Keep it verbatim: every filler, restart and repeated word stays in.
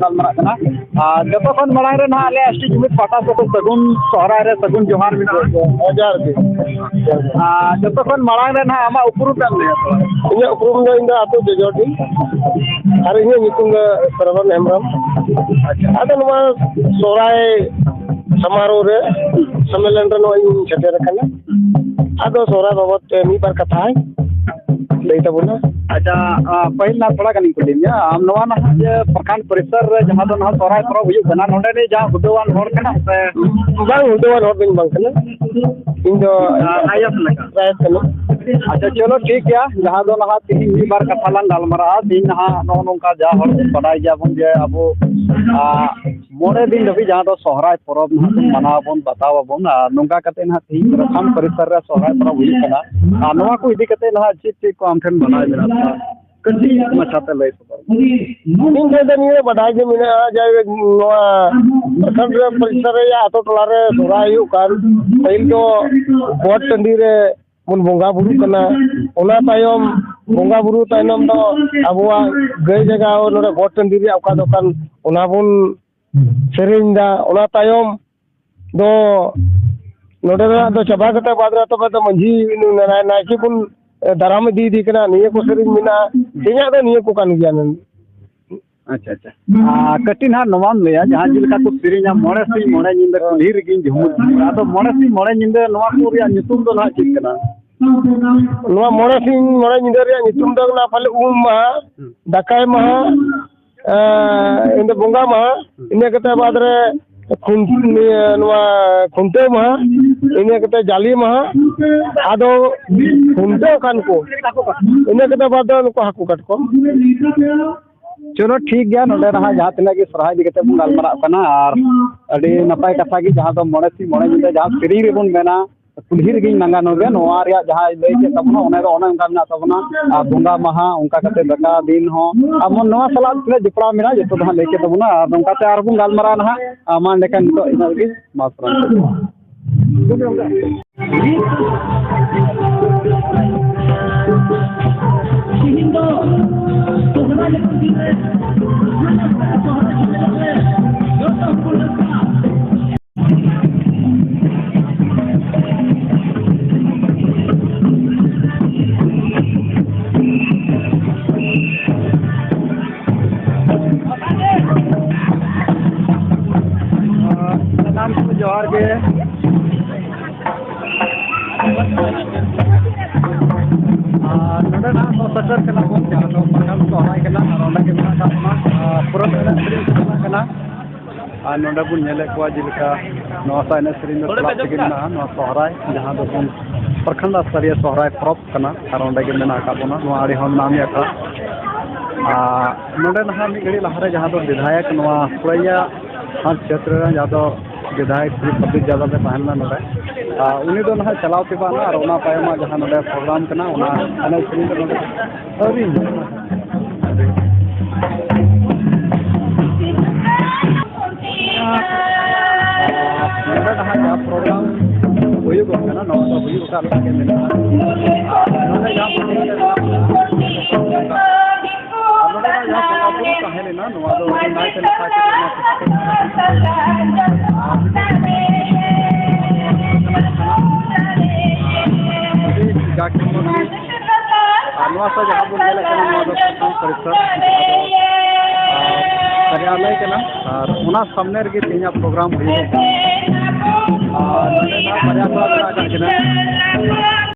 ᱜᱟᱞᱢᱟᱨᱟᱜ ᱠᱟᱱᱟ᱾ ᱟᱨ ᱡᱚᱛᱚ ᱠᱷᱚᱱ ᱢᱟᱲᱟᱝ ᱨᱮ ᱱᱟᱦᱟᱜ ᱟᱞᱮ ᱮᱥ ᱴᱤ ᱡᱩᱢᱤᱫ ᱯᱟᱦᱴᱟ ᱥᱮᱫ ᱠᱷᱚᱱ ᱥᱟᱹᱜᱩᱱ ᱥᱚᱦᱨᱟᱭ ᱨᱮ ᱥᱟᱹᱜᱩᱱ ᱡᱚᱦᱟᱨ ᱢᱮᱱᱟᱜᱼᱟ᱾ ᱦᱮᱸ, ᱡᱚᱦᱟᱨ ᱜᱮ᱾ ᱟᱨ ᱡᱚᱛᱚ ᱠᱷᱚᱱ ᱢᱟᱲᱟᱝ ᱨᱮ ᱱᱟᱦᱟᱜ ᱟᱢᱟᱜ ᱩᱯᱨᱩᱢ ᱮᱢ ᱞᱟᱹᱭᱟ ᱛᱷᱚᱲᱟ? ᱤᱧᱟᱹᱜ ᱩᱯᱨᱩᱢ ᱫᱚ, ᱤᱧ ᱫᱚ ᱟᱹᱛᱩ ᱡᱚᱡᱚᱰᱤ, ᱟᱨ ᱤᱧᱟᱹᱜ ᱧᱩᱛᱩᱢ ᱫᱚ ᱥᱨᱚᱵᱚᱱ ᱦᱮᱢᱵᱨᱚᱢ᱾ ᱟᱪᱪᱷᱟ᱾ ᱟᱫᱚ ᱱᱚᱣᱟ ᱥᱚᱦᱨᱟᱭ ᱥᱚᱢᱟᱨᱳᱦ ᱨᱮ ᱥᱚᱢᱢᱮᱞᱚᱱ ᱨᱮ ᱱᱚᱜᱼᱚᱭ ᱤᱧ ᱥᱮᱴᱮᱨ ᱟᱠᱟᱱᱟ᱾ ᱟᱫᱚ ᱥᱚᱦᱨᱟᱭ ᱵᱟᱵᱚᱫ ᱛᱮ ᱢᱤᱫ ᱵᱟᱨ ᱠᱟᱛᱷᱟᱧ ᱞᱟᱹᱭ ᱛᱟᱵᱚᱱᱟ᱾ ᱟᱪᱪᱷᱟ, ᱟ, ᱯᱟᱹᱦᱤᱞ ᱱᱟᱜ ᱛᱷᱚᱲᱟ ᱜᱟᱱᱤᱧ ᱠᱩᱞᱤ ᱢᱮᱭᱟ, ᱟᱢ ᱱᱚᱣᱟ ᱱᱟᱦᱟᱜ ᱡᱮ ᱯᱨᱚᱠᱷᱚᱸᱰ ᱯᱚᱨᱤᱥᱚᱨ ᱨᱮ ᱡᱟᱦᱟᱸ ᱫᱚ ᱱᱟᱦᱟᱜ ᱥᱚᱦᱨᱟᱭ ᱯᱚᱨᱚᱵᱽ ᱦᱩᱭᱩᱜ ᱠᱟᱱᱟ, ᱱᱚᱰᱮ ᱨᱤᱱᱤᱡ ᱡᱟᱦᱟᱸ ᱦᱩᱫᱟᱹᱣᱟᱱ ᱦᱚᱲ ᱠᱟᱱᱟᱢ ᱥᱮ? ᱵᱟᱝ, ᱦᱩᱫᱟᱹᱣᱟᱱ ᱦᱚᱲ ᱫᱚᱧ ᱵᱟᱝ ᱠᱟᱱᱟ᱾ ᱤᱧ ᱫᱚ ᱟ, ᱨᱟᱭᱚᱛ ᱞᱮᱠᱟ᱾ ᱨᱟᱭᱚᱛ ᱠᱟᱱᱟ᱾ ᱟᱪᱪᱷᱟ, ᱪᱚᱞᱚ ᱴᱷᱤᱠ ᱜᱮᱭᱟ, ᱡᱟᱦᱟᱸ ᱫᱚ ᱱᱟᱦᱟᱜ ᱛᱤᱦᱤᱧ ᱢᱤᱫ ᱵᱟᱨ ᱠᱟᱛᱷᱟ ᱞᱟᱝ ᱜᱟᱞᱢᱟᱨᱟᱜᱼᱟ᱾ ᱛᱤᱦᱤᱧ ᱱᱟᱦᱟᱜ ᱱᱚᱜᱼᱚ ᱱᱚᱝᱠᱟ ᱡᱟ ᱦᱚᱲ ᱵᱚᱱ ᱵᱟᱰᱟᱭ ᱜᱮᱭᱟᱵᱚᱱ ᱡᱮ ᱟᱵᱚ, ᱟ, ᱢᱚᱬᱮ ᱫᱤᱱ ᱫᱷᱟᱹᱵᱤᱡ ᱡᱟᱦᱟᱸ ᱫᱚ ᱥᱚᱦᱨᱟᱭ ᱯᱚᱨᱚᱵᱽ ᱱᱟᱦᱟᱜ ᱵᱚᱱ ᱢᱟᱱᱟᱣ ᱟᱵᱚᱱ, ᱵᱟᱛᱟᱣ ᱟᱵᱚᱱ, ᱟᱨ ᱱᱚᱝᱠᱟ ᱠᱟᱛᱮ ᱱᱟᱦᱟᱜ ᱛᱤᱦᱤᱧ ᱯᱨᱚᱠᱷᱚᱸᱰ ᱯᱚᱨᱤᱥᱚᱨ ᱨᱮ ᱥᱚᱦᱨᱟᱭ ᱯᱚᱨᱚᱵᱽ ᱦᱩᱭᱩᱜ ᱠᱟᱱᱟ᱾ ᱟᱨ ᱱᱚᱣᱟ ᱠᱚ ᱤᱫᱤ ᱠᱟᱛᱮ ᱱᱟᱦᱟᱜ ᱪᱮᱫ ᱪᱮᱫ ᱠᱚ ᱟᱢ ᱴᱷᱮᱱ ᱵᱟᱰᱟᱭ ᱢᱮᱱᱟᱜ ᱛᱟᱢᱟ? ᱠᱟᱹᱴᱤᱡ ᱢᱟᱪᱷᱟ ᱛᱮ ᱞᱟᱹᱭ ᱥᱚᱫᱚᱨ᱾ ᱤᱧ ᱴᱷᱮᱱ ᱫᱚ ᱱᱤᱭᱟᱹ ᱵᱟᱰᱟᱭ ᱜᱮ ᱢᱮᱱᱟᱜᱼᱟ ᱡᱮ ᱱᱚᱣᱟ ᱯᱨᱚᱠᱷᱚᱸᱰ ᱨᱮ ᱯᱚᱨᱤᱥᱚᱨ ᱨᱮᱭᱟᱜ ᱟᱛᱳ ᱴᱚᱞᱟ ᱨᱮ ᱥᱚᱦᱨᱟᱭ ᱦᱩᱭᱩᱜ ᱠᱟᱱ ᱯᱟᱹᱦᱤᱞ ᱫᱚ ᱜᱚᱴ ᱴᱟᱺᱰᱤ ᱨᱮ ᱵᱚᱱ ᱵᱚᱸᱜᱟ ᱵᱩᱨᱩᱜ ᱠᱟᱱᱟ᱾ ᱚᱱᱟ ᱛᱟᱭᱚᱢ, ᱵᱚᱸᱜᱟ ᱵᱩᱨᱩ ᱛᱟᱭᱱᱚᱢ ᱫᱚ ᱟᱵᱚᱣᱟᱜ ᱜᱟᱹᱭ ᱡᱟᱜᱟᱣ ᱱᱚᱰᱮ ᱜᱚᱴ ᱴᱟᱺᱰᱤ ᱨᱮᱭᱟᱜ ᱚᱠᱟ ᱫᱚ ᱠᱟᱱ, ᱚᱱᱟ ᱵᱚᱱ ᱥᱮᱨᱮᱧ ᱫᱟ᱾ ᱚᱱᱟ ᱛᱟᱭᱚᱢ ᱫᱚ ᱱᱚᱰᱮᱱᱟᱜ ᱫᱚ ᱪᱟᱵᱟ ᱠᱟᱛᱮ ᱵᱟᱫᱽ ᱨᱮ ᱛᱚᱵᱮ ᱫᱚ ᱢᱟᱹᱡᱷᱤ ᱱᱟᱭ-, ᱱᱟᱭᱠᱮ ᱵᱚᱱ ᱫᱟᱨᱟᱢ ᱤᱫᱤᱭᱮᱫᱮ ᱠᱟᱱᱟ᱾ ᱱᱤᱭᱟᱹ ᱠᱚ ᱥᱮᱨᱮᱧ ᱢᱮᱱᱟᱜᱼᱟ᱾ ᱛᱮᱦᱮᱧᱟᱜ ᱫᱚ ᱱᱤᱭᱟᱹ ᱠᱚ ᱠᱟᱱ ᱜᱮᱭᱟ᱾ ᱟᱪᱪᱷᱟ, ᱟᱪᱪᱷᱟ᱾ ᱟᱨ ᱠᱟᱹᱴᱤᱡ ᱱᱟᱦᱟᱜ ᱱᱚᱣᱟᱢ ᱞᱟᱹᱭᱟ, ᱡᱟᱦᱟᱸ ᱪᱮᱫ ᱞᱮᱠᱟ ᱠᱚ ᱥᱮᱨᱮᱧᱟ, "ᱢᱚᱬᱮ ᱥᱤᱧ ᱢᱚᱬᱮ ᱧᱤᱫᱟᱹ ᱠᱩᱞᱦᱤ ᱨᱮᱜᱮᱧ ᱡᱷᱩᱢᱩᱨ ᱡᱷᱩᱢᱩᱨ", ᱟᱫᱚ ᱢᱚᱬᱮ ᱥᱤᱧ ᱢᱚᱬᱮ ᱧᱤᱫᱟᱹ ᱱᱚᱣᱟ ᱠᱚ ᱨᱮᱭᱟᱜ ᱧᱩᱛᱩᱢ ᱫᱚ ᱱᱟᱦᱟᱜ ᱪᱮᱫ ᱠᱟᱱᱟ? ᱱᱚᱣᱟ ᱢᱚᱬᱮ ᱥᱤᱧ ᱢᱚᱬᱮ ᱧᱤᱫᱟᱹ ᱨᱮᱭᱟᱜ ᱧᱩᱛᱩᱢ ᱫᱚ ᱠᱟᱱᱟ ᱯᱟᱞᱮ ᱩᱢ ᱢᱟᱦᱟ, ᱦᱩᱸ᱾ ᱫᱟᱠᱟᱭ ᱢᱟᱦᱟ, ᱮᱸ, ᱤᱧ ᱫᱚ ᱵᱚᱸᱜᱟ ᱢᱟᱦᱟ, ᱦᱩᱸ᱾ ᱤᱱᱟᱹ ᱠᱟᱛᱮ ᱵᱟᱫᱽ ᱨᱮ ᱠᱷᱩᱱ-, ᱤᱭᱟᱹ, ᱱᱚᱣᱟ ᱠᱷᱩᱱᱴᱟᱹᱣ ᱢᱟᱦᱟ, ᱤᱱᱟᱹ ᱠᱟᱛᱮ ᱡᱟᱞᱮ ᱢᱟᱦᱟ, ᱟᱫᱚ ᱠᱷᱩᱱᱴᱟᱹᱣ ᱠᱷᱟᱱ ᱠᱚ, ᱤᱱᱟᱹ ᱠᱟᱛᱮ ᱵᱟᱫᱽ ᱫᱚ ᱱᱩᱠᱩ ᱦᱟᱹᱠᱩ ᱠᱟᱴᱠᱚᱢ᱾ ᱪᱚᱞᱚ ᱴᱷᱤᱠ ᱜᱮᱭᱟ, ᱱᱚᱰᱮ ᱱᱟᱦᱟᱜ ᱡᱟᱦᱟᱸ ᱛᱤᱱᱟᱹᱜ ᱜᱮ ᱥᱚᱨᱦᱟᱭ ᱤᱫᱤ ᱠᱟᱛᱮ ᱵᱚᱱ ᱜᱟᱞᱢᱟᱨᱟᱜ ᱠᱟᱱᱟ, ᱟᱨ ᱟᱹᱰᱤ ᱱᱟᱯᱟᱭ ᱠᱟᱛᱷᱟ ᱜᱮ, ᱡᱟᱦᱟᱸ ᱫᱚ ᱢᱚᱬᱮ ᱥᱤᱧ ᱢᱚᱬᱮ ᱧᱤᱫᱟᱹ ᱡᱟᱦᱟᱸ ᱥᱮᱨᱮᱧ ᱨᱮᱵᱚᱱ ᱢᱮᱱᱟ, ᱠᱩᱞᱦᱤ ᱨᱮᱜᱮᱧ ᱞᱟᱸᱜᱟ ᱱᱚᱜᱮ, ᱱᱚᱣᱟ ᱨᱮᱭᱟᱜ ᱡᱟᱦᱟᱸᱭ ᱞᱟᱹᱭ ᱠᱮᱫ ᱛᱟᱵᱚᱱᱟ, ᱚᱱᱟ ᱫᱚ ᱚᱱᱮ ᱚᱱᱠᱟ ᱢᱮᱱᱟᱜ ᱛᱟᱵᱚᱱᱟ᱾ ᱟᱨ ᱵᱚᱸᱜᱟ ᱢᱟᱦᱟ, ᱚᱱᱠᱟ ᱠᱟᱛᱮ ᱫᱟᱠᱟ ᱫᱤᱱ ᱦᱚᱸ, ᱟᱨ ᱱᱚᱣᱟ ᱥᱟᱞᱟᱜ ᱛᱤᱱᱟᱹᱜ ᱡᱚᱯᱲᱟᱣ ᱢᱮᱱᱟᱜᱼᱟ, ᱡᱚᱛᱚ ᱫᱚ ᱦᱟᱸᱜ ᱞᱟᱹᱭ ᱠᱮᱫ ᱛᱟᱵᱚᱱᱟ᱾ ᱟᱨ ᱱᱚᱝᱠᱟᱛᱮ ᱟᱨᱵᱚᱱ ᱜᱟᱞᱢᱟᱨᱟᱣᱟ ᱱᱟᱦᱟᱜ᱾ ᱟᱨ ᱢᱟ ᱮᱸᱰᱮᱠᱷᱟᱱ ᱱᱤᱛᱚᱜ ᱤᱱᱟᱹᱜ ᱨᱮᱜᱮ, ᱢᱟ ᱥᱟᱞᱟᱢ᱾ ᱛᱮᱦᱮᱧ ᱫᱚ ᱥᱚᱦᱨᱟᱭ ᱞᱮᱠᱟᱱ ᱫᱤᱱ ᱨᱮ ᱡᱚᱦᱟᱨ ᱜᱮ᱾ ᱟᱨ ᱱᱚᱰᱮ ᱱᱟᱦᱟᱜ ᱫᱚ ᱥᱮᱴᱮᱨ ᱠᱟᱱᱟ ᱵᱚᱱ, ᱡᱟᱦᱟᱸ ᱫᱚ ᱯᱨᱚᱠᱷᱚᱸᱰ ᱥᱚᱦᱨᱟᱭ ᱠᱟᱱᱟ, ᱟᱨ ᱚᱸᱰᱮ ᱜᱮ ᱢᱮᱱᱟᱜ ᱟᱠᱟᱫ ᱵᱚᱱᱟ᱾ ᱟᱨ ᱯᱩᱨᱟᱹ ᱮᱱᱮᱡ ᱥᱮᱨᱮᱧ ᱠᱚ ᱪᱟᱞᱟᱜ ᱠᱟᱱᱟ᱾ ᱟᱨ ᱱᱚᱰᱮ ᱵᱚᱱ ᱧᱮᱞᱮᱫ ᱠᱚᱣᱟ, ᱡᱮᱞᱮᱠᱟ ᱱᱚᱣᱟ ᱥᱟᱶ ᱮᱱᱮᱡ ᱥᱮᱨᱮᱧ ᱫᱚ ᱠᱞᱟᱵᱽ ᱛᱮᱜᱮ ᱢᱮᱱᱟᱜᱼᱟ᱾ ᱱᱚᱣᱟ ᱥᱚᱦᱨᱟᱭ, ᱡᱟᱦᱟᱸ ᱫᱚᱵᱚᱱ ᱯᱨᱚᱠᱷᱚᱸᱰ ᱥᱛᱚᱨᱤᱭᱚ ᱥᱚᱦᱨᱟᱭ ᱯᱚᱨᱚᱵᱽ ᱠᱟᱱᱟ, ᱟᱨ ᱚᱸᱰᱮ ᱜᱮ ᱢᱮᱱᱟᱜ ᱟᱠᱟᱫ ᱵᱚᱱᱟ᱾ ᱱᱚᱣᱟ ᱟᱹᱰᱤ ᱦᱚᱸ ᱱᱟᱢᱤ ᱟᱠᱷᱲᱟ᱾ ᱟᱨ ᱱᱚᱰᱮ ᱱᱟᱦᱟᱜ ᱢᱤᱫ ᱜᱷᱟᱹᱲᱤᱡ ᱞᱟᱦᱟᱨᱮ ᱡᱟᱦᱟᱸ ᱫᱚ ᱵᱤᱫᱷᱟᱭᱚᱠ, ᱱᱚᱣᱟ ᱯᱩᱲᱟᱹᱭᱟ ᱦᱟᱴ ᱪᱷᱮᱛᱨᱚ ᱨᱮᱱ ᱡᱟᱦᱟᱸ ᱫᱚ ᱵᱤᱫᱷᱟᱭᱚᱠ ᱥᱨᱤ ᱯᱨᱚᱫᱤᱯ ᱡᱟᱫᱚᱵ ᱮ ᱛᱟᱦᱮᱸ ᱞᱮᱱᱟ ᱱᱚᱰᱮ᱾ ᱟᱨ ᱩᱱᱤ ᱫᱚ ᱱᱟᱦᱟᱜ ᱪᱟᱞᱟᱣ ᱪᱟᱵᱟ ᱮᱱᱟ, ᱟᱨ ᱚᱱᱟ ᱛᱟᱭᱚᱢᱟᱜ ᱡᱟᱦᱟᱸ ᱱᱚᱰᱮ ᱯᱨᱳᱜᱨᱟᱢ ᱠᱟᱱᱟ, ᱚᱱᱟ ᱮᱱᱮᱡ ᱥᱮᱨᱮᱧ ᱫᱚ ᱱᱚᱰᱮ ᱟᱹᱣᱨᱤ ᱦᱩᱭᱩᱜᱼᱟ᱾ ᱱᱚᱰᱮ ᱱᱟᱦᱟᱜ ᱡᱟᱦᱟᱸ ᱯᱨᱳᱜᱨᱟᱢ ᱦᱩᱭᱩᱜᱚᱜ ᱠᱟᱱᱟ, ᱱᱚᱣᱟ ᱫᱚ ᱦᱩᱭᱩᱜ ᱚᱠᱟ ᱞᱮᱠᱟ ᱜᱮ ᱢᱮᱱᱟᱜᱼᱟ᱾ ᱟᱨ ᱱᱚᱰᱮ ᱡᱟᱦᱟᱸ ᱯᱨᱳᱜᱨᱟᱢ ᱨᱮ ᱢᱮᱱᱟᱜ ᱵᱚᱱᱟ, ᱟᱨ ᱱᱚᱰᱮ ᱱᱟᱦᱟᱜ ᱡᱟᱦᱟᱸ ᱵᱚᱸᱜᱟ ᱵᱩᱨᱩ ᱛᱟᱦᱮᱸ ᱞᱮᱱᱟ, ᱱᱚᱣᱟ ᱫᱚ ᱟᱹᱰᱤ ᱱᱟᱭᱛᱮ ᱱᱟᱯᱟᱭ ᱛᱮ ᱚᱱᱟ ᱠᱚ ᱟᱹᱰᱤ ᱡᱟᱠ ᱡᱚᱢᱚᱠ ᱜᱮ᱾ ᱟᱨ ᱱᱚᱣᱟ ᱥᱟᱶ ᱡᱟᱦᱟᱸ ᱵᱚᱱ ᱧᱮᱞᱮᱫ ᱠᱟᱱᱟ, ᱱᱚᱣᱟ ᱫᱚ ᱥᱟᱥᱚᱱ ᱯᱚᱨᱤᱥᱚᱫ, ᱡᱟᱦᱟᱸ ᱫᱚ, ᱟᱨ, ᱠᱟᱨᱭᱟᱞᱚᱭ ᱠᱟᱱᱟ᱾ ᱟᱨ ᱚᱱᱟ ᱥᱟᱢᱱᱮ ᱨᱮᱜᱮ ᱛᱮᱦᱮᱧᱟᱜ ᱯᱨᱳᱜᱨᱟᱢ ᱦᱩᱭᱩᱜ ᱠᱟᱱᱟ᱾ ᱟᱨ ᱱᱚᱰᱮ ᱱᱟᱦᱟᱜ ᱵᱟᱨᱭᱟ ᱠᱚᱲᱟ ᱢᱮᱱᱟᱜ ᱟᱠᱟᱫ ᱠᱤᱱᱟ᱾